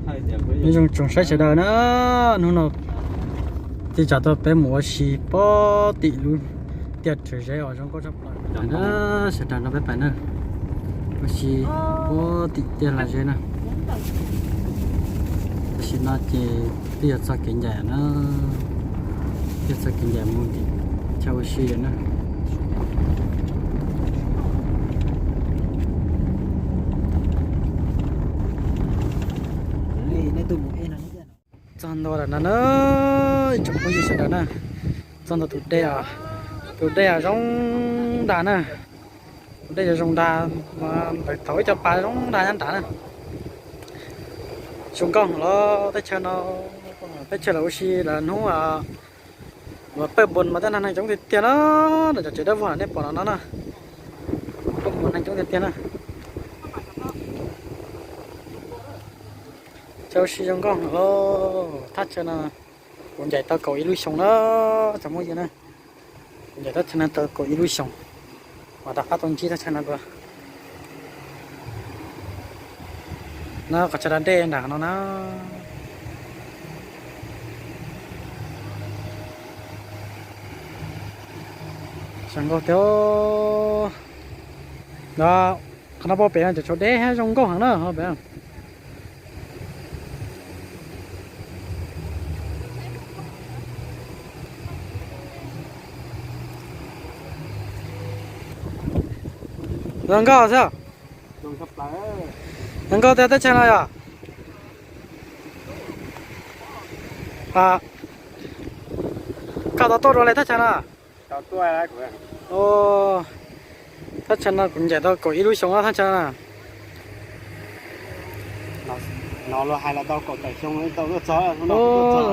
Nyob zoo tsoom saib sawv daws na, hnub no tij tsam tuaj peb mus ua si puag tim lub tiaj rhawv zeb uas zoo nkauj tshaj plaws na. Sawv daws nrog peb pais na, ua si puag tim tiaj laj zeb na. Tam sim no ces twb yuav txog kev ncaim na, twb yuav txog kev ncaim mus tim chaw ua si lawm na. Txog ntua lawm no na, ib tsoom phooj ywg sawv daws na, txog ntua tus dej os, tus dej zoo nrad na, tus dej zoo nrad, lawv thaum ib co pas zoo nrad nyob nrad na. Zoo nkauj heev los teb chaws no, teb chaws lawv ua si lawv hnub uas pawj npoos mas tej no neeg coob tiag tiag na, cov tsev dawb vog nej pom no no na, pawj npoos neeg coob tiag tiag na. Chaw ua si zoo nkauj heev os, thaj chaw no kuv ncaim tau kaum ib lub xyoo na, tsoom phooj ywg na, kuv ncaim thaj chaw no tau kaum ib lub xyoo, mas rov qab tau ntsib thaj chaw no dua. No qhov chaw da dej nram no na. Zoo nkauj tiag. Qhov no pem no cov tshav deb zoo nkauj heev na pem. Zoo nkauj xwb. Zoo nkauj tiag teb chaws no yog. Koj tau tuaj dua li thaj chaw no? Thaj chaw no kuv ncaim tau kaum ib lub xyoo thaj chaw no. Zoo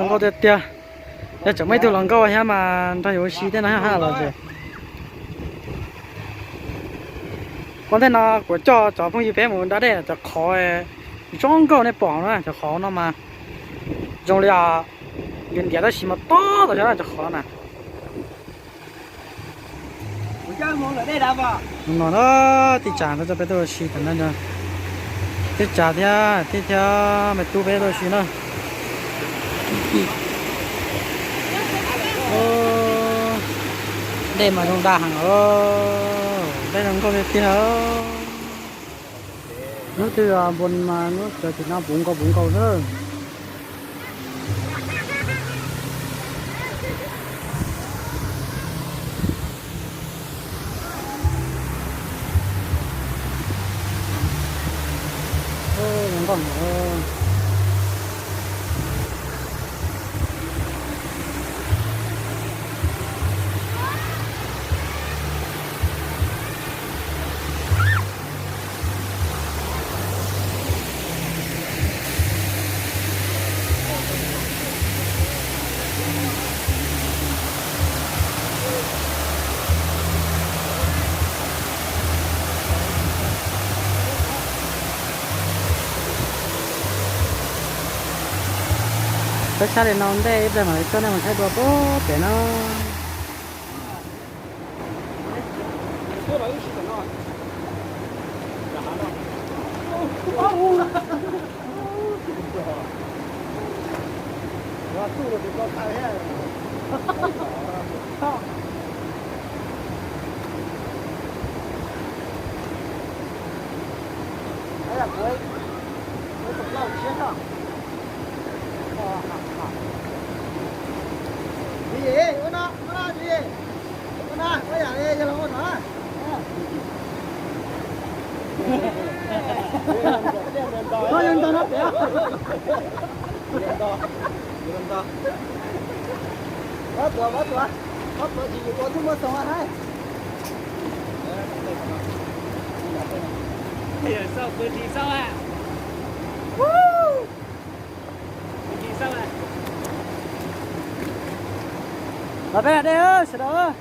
nkauj tiag tiag. Yog tseem muaj ib tug hluas nkauj thiab mas nrog yus ua si tej no haj los ces. Ua ntej no kuv coj cov phooj ywg peb mus da dej cov qhov zoo nkauj nej pom na, cov qhov no mas zoo li ntiav ntiav tab sis mas tob tom xyov cov qhov na. No na, tij Tsav tuaj coj peb tuaj ua si tam no, tij Tsav thiab tij thiab me tub peb tuaj ua si na. Dej mas zoo nrad heev os, dej zoo nkauj tiag tiag. Hnub twg npoo mas hnub twg tsis no puv nkaus puv nkaus xwb. Zoo nkauj heev. Peb saib li no ntej ib pliag mam li coj nej mus saib dua puag pem no. Los peb lam dej sawv daws.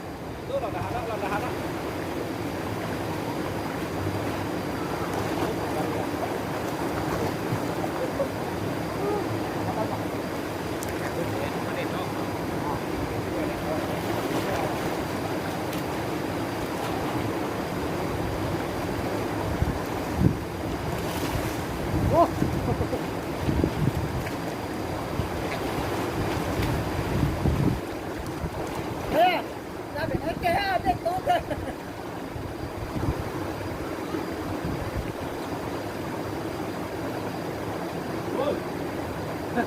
Dej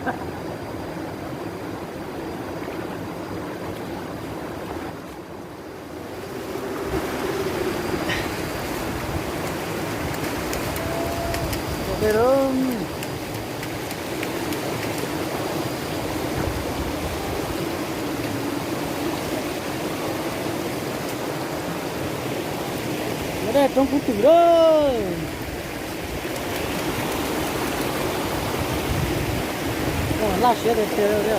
roob kub twm lawm. Laj siab tiag tiag li.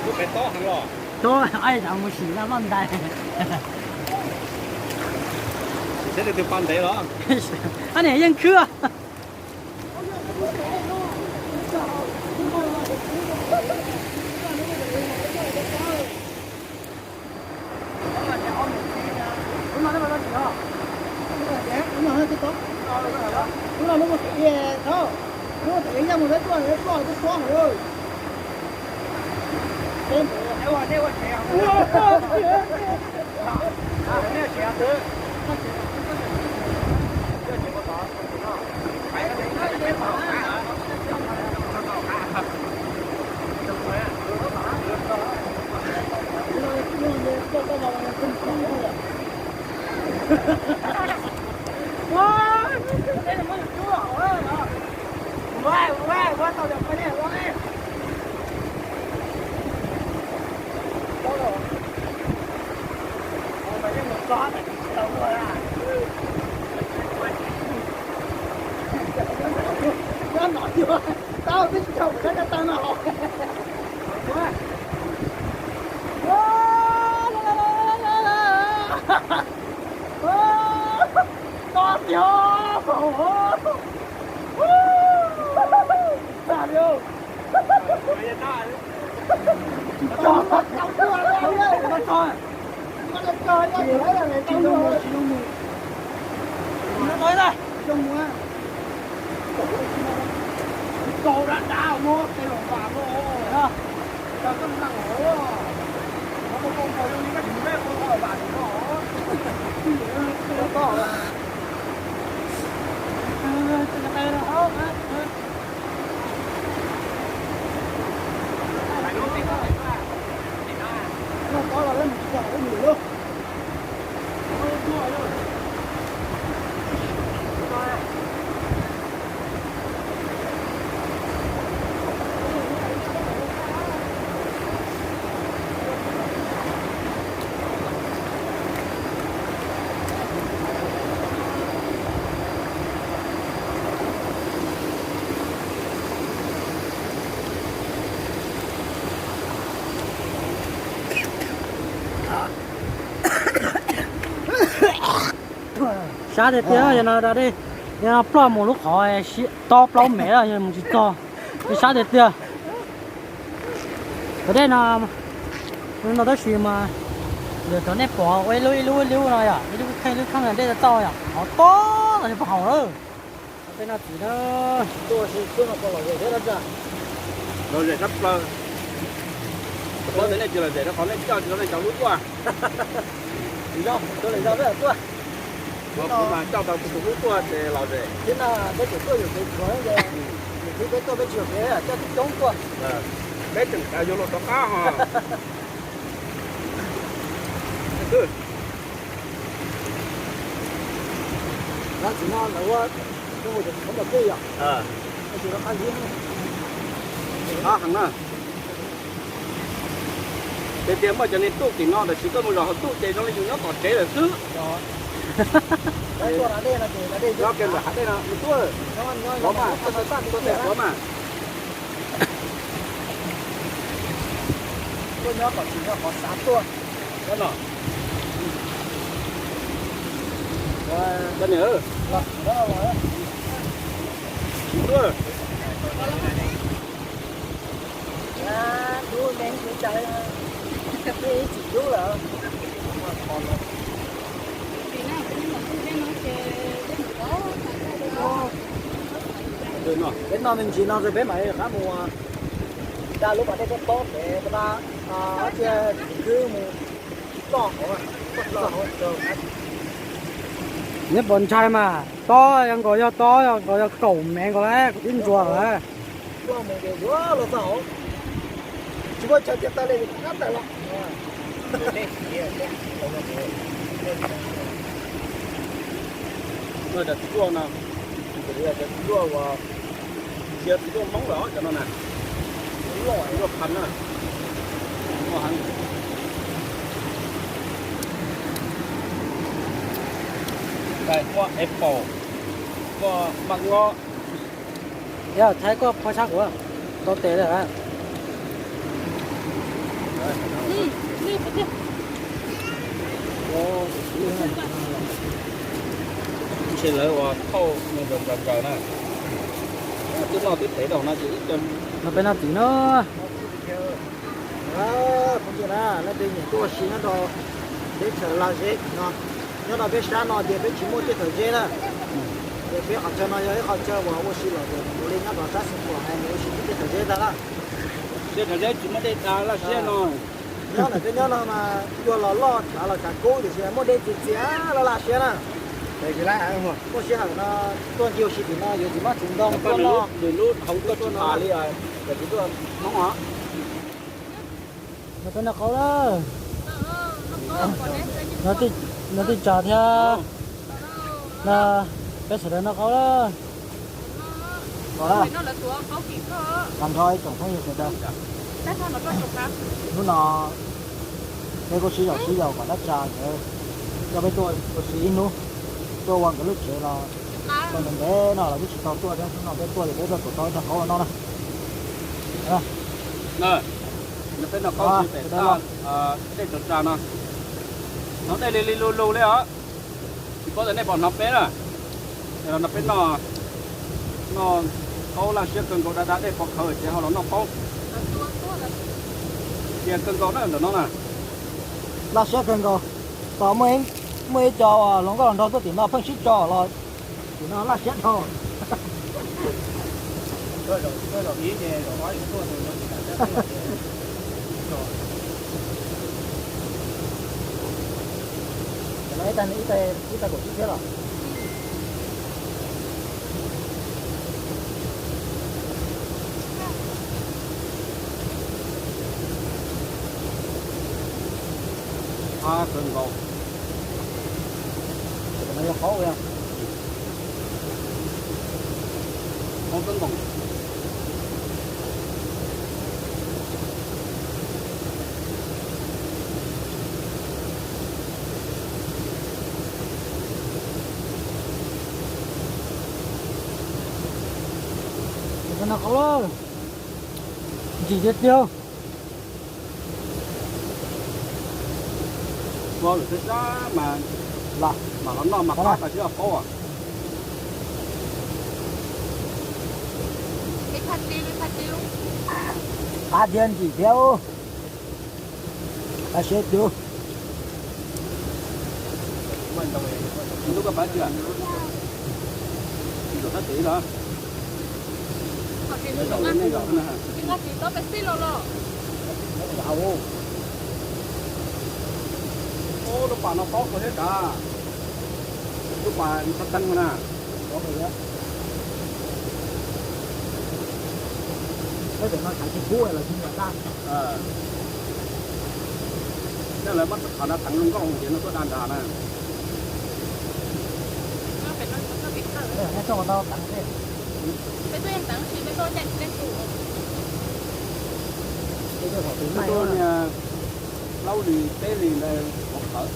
Tus pem tob heev los. Tus, ib tsam mus sim zaj noj ntais. Thiab tus pa ntev los. Ab niam yeej khwb. Tau twb tsis tau kuv sab ko taw no. To tiag. Tag li. Sab tiag tiag, yog no da dej, yog no ploj mus lub qhov to plaub mev lawm, yog mus tsis txog. Sab tiag tiag. Cov dej no, no tab sis mas yog cov nej pom ua ib lub ib lub ib lub no yom, ib lub kheej ib lub kheej dej txaus yom, qhov to los yog pag haus lawm. Tej no txiv na, tuaj si tuaj no puas lom zem thiab dab tsi? Lom zem tshaj plaws. Kuv paub tias nej tsis lom zem rau qhov nej coj tsis tau nej cov lub tuaj. Tsis zoo, tuaj lwm zaus peb mam tuaj. Kuv mas coj tau kuv tus lub tuaj ces lom zem. Thiab no peb tseem tuaj yuam kev khuav ces, yus twb peb tuaj peb tsis yuam kev coj coob coob tuaj. Peb tseem yuav luag rov qab ho. Txiv no lawv ua, ua tus qhov npam pej yom. Tab sis no qab ntxiv, qab heev na. Tias tias muaj cov niag tuj tim no tab sis tuaj mus zos hauv tuj ces zoo li yus nyob tom tsev lawm xwb. Nyob ke ntawm hav dej no tuaj, tuaj mas, tuaj mas. Tuaj nyob kom tsis nyob qhov xav tuaj. Nyob no. Cov niam, tsis tuaj. Dub me ntsis cas, peb tsis dub lawm. Peb noj me ntsis no rau peb mam li rov qab mus da lub pas dej tuaj tob pem ua cia khwb mus txoj hauv. Neb pom ntshai mas tob, yog nkaus yog tob, yog nkaus yog kaum mev nkaus lawm, kuv twb ntsuas lawm. Tsis muaj chaw tiag tag li, qab tawm los. Cov txiv duaj no, cov txiv duaj uas tsis yog txiv duaj Hmoob lawm cov no na, txiv duaj qhov na, muaj heev. Muaj apple, muaj maj ngob. Yog Thaib koj phua tshab kuv tau tes lawm. Ntshe lawv ua thauj mus nraws nraws na. Twb noj twb tev rau no ces ib co. No peb noj txiv no. Phooj ywg na, leej twg nyiam tuaj ua si nyob rau teb chaws Laj Zeb no, nyob rau peb sab no ces peb tsis muaj tej thaum zeb na. Ces peb qhov chaw no yog ib qhov chaw uas ua si los ces mus li nyob rau sab xeev Khuam es mus ua si tib tej thaum zeb ntag na. Tej thaum zeb tsis muaj dej da laj siab no. Nyob ntawm peb nyob no mas cua los loj, tshav los tshav kub tiam sis muaj dej txias txias laj laj siab na. Muaj sij hawm no tuaj ncig ua si tim no yuav tsis maj tsis ntoo tuaj noj. Lwm lub hauv tuaj tsis tas li, yog tsis tuaj Hmoob os. No peb noj qaub lawm. No tij tsam thiab no peb sawv daws noj qaub lawm. Tag nrho ib tsoom phooj ywg sawv daws, hnub no peb kuj sib yaum sib yaum kom dab tsi ces coj peb tuaj ua si ib hnub, tuaj ua nkawd lub tsev los tau ntev ntev no los twb tsis tau tuaj thiab, hnub no peb tuaj ces peb tuaj tsum tau ib co qaub los noj na. Peb noj qaub tsis pem txaj dej tsaus tsa no, hnov dej li li lug lug li os. Tsis paub tias nej pom hnov peb na, es los nrog peb noj, noj qaub laj siab kawg nkaus, da da dej pov khawv ces ho los noj qaub. Cia kawg nkaus na ntawm no na. Laj siab kawg nkaus, tos muaj ib co hluas nkauj hluas nraug tuaj tim no pheej sib tso los tim no laj siab dhau. Ib tag kaum tsib thiab los. Qab kawg nkaus. Yog qaub, qaub kawg nkaus. Noj qaub lawm, ntsim tiag tiag. Ua lawm xwb mas, mam los noj mas qab tas sib qaub. Qab thiab ntsim thiab. Qab siab tiag. Lub koj pab tsis, tsis zaum sab tid los. Lub pas no qaub kawg thiab sav, lub pas sab teeb no na. Tej lawv muab qhov no teev zoo nkauj ces no tuaj da nrad na. Plaub hlis peb hlis ntawd qhov qhawv.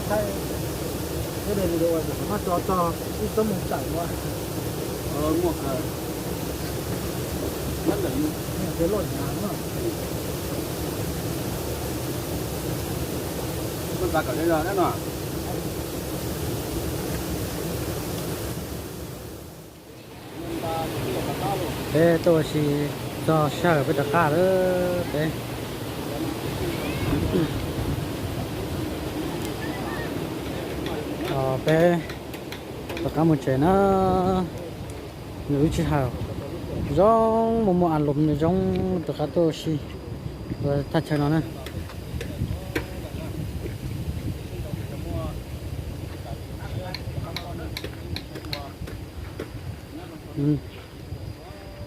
Thaij, thaij video es maj tso txog ib txoj moos tawm ua. Muaj kawg. Nyob ntawm, muaj ntxa kom zog zog thiab no. Peb tuaj ua si txog sij hawm peb rov qab lawm peb. Peb rov qab mus tsev na. Nws lub sij hawm zoo, muaj muaj a loos zoo, rov qab tuaj ua si thaj chaw no na.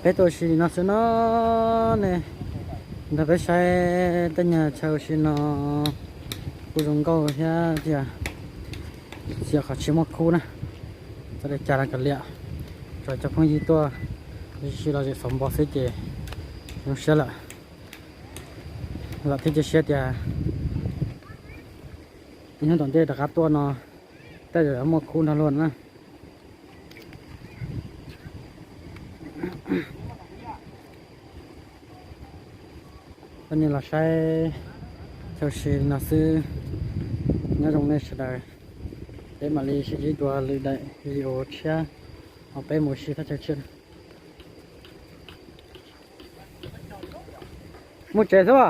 Peb tuaj ua si li no xwb no ne, nrog peb saib tej nyuag chaw ua si no kuj zoo nkauj thiab tiag, tsis qhov tsis muaj khub na. Txawm li cas los kav liam, tso cov phooj ywg tuaj ua si los zem xauv npo xwb ces zoo siab lawm. Vam thiab cia siab tias ib hnub tom ntej rov qab tuaj no tej zaum yuav muaj khub nrog luag na. Koj niag los saib chaw ua si no xwb, nyob zoo nej sawv daws, peb mam li sib ntsib dua lwm daim video tshiab, ho peb mus ua si thaj chaw tshiab. Mus tsev xwb.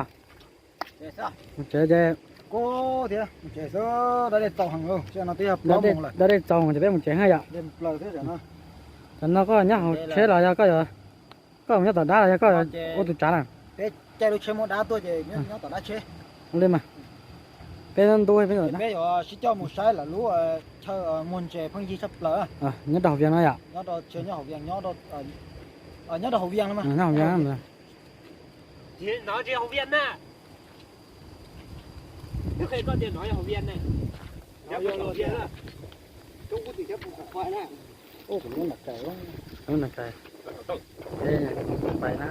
Mus tsev ces, dab dej txaus ces peb mus tsev ha yom. Tam no koj nyob hauv tsheb los yog koj yuav, koj mus nyob tom dab los yog koj ua tus tsav na? Li mas, peb ntub peb sib coj mus saib lawv lub chaw muag ntses pheej yig tshaj plaws nyob rau hauv Vias no yom. Nyob rau hauv Vias, nyob hauv Vias. Pais na.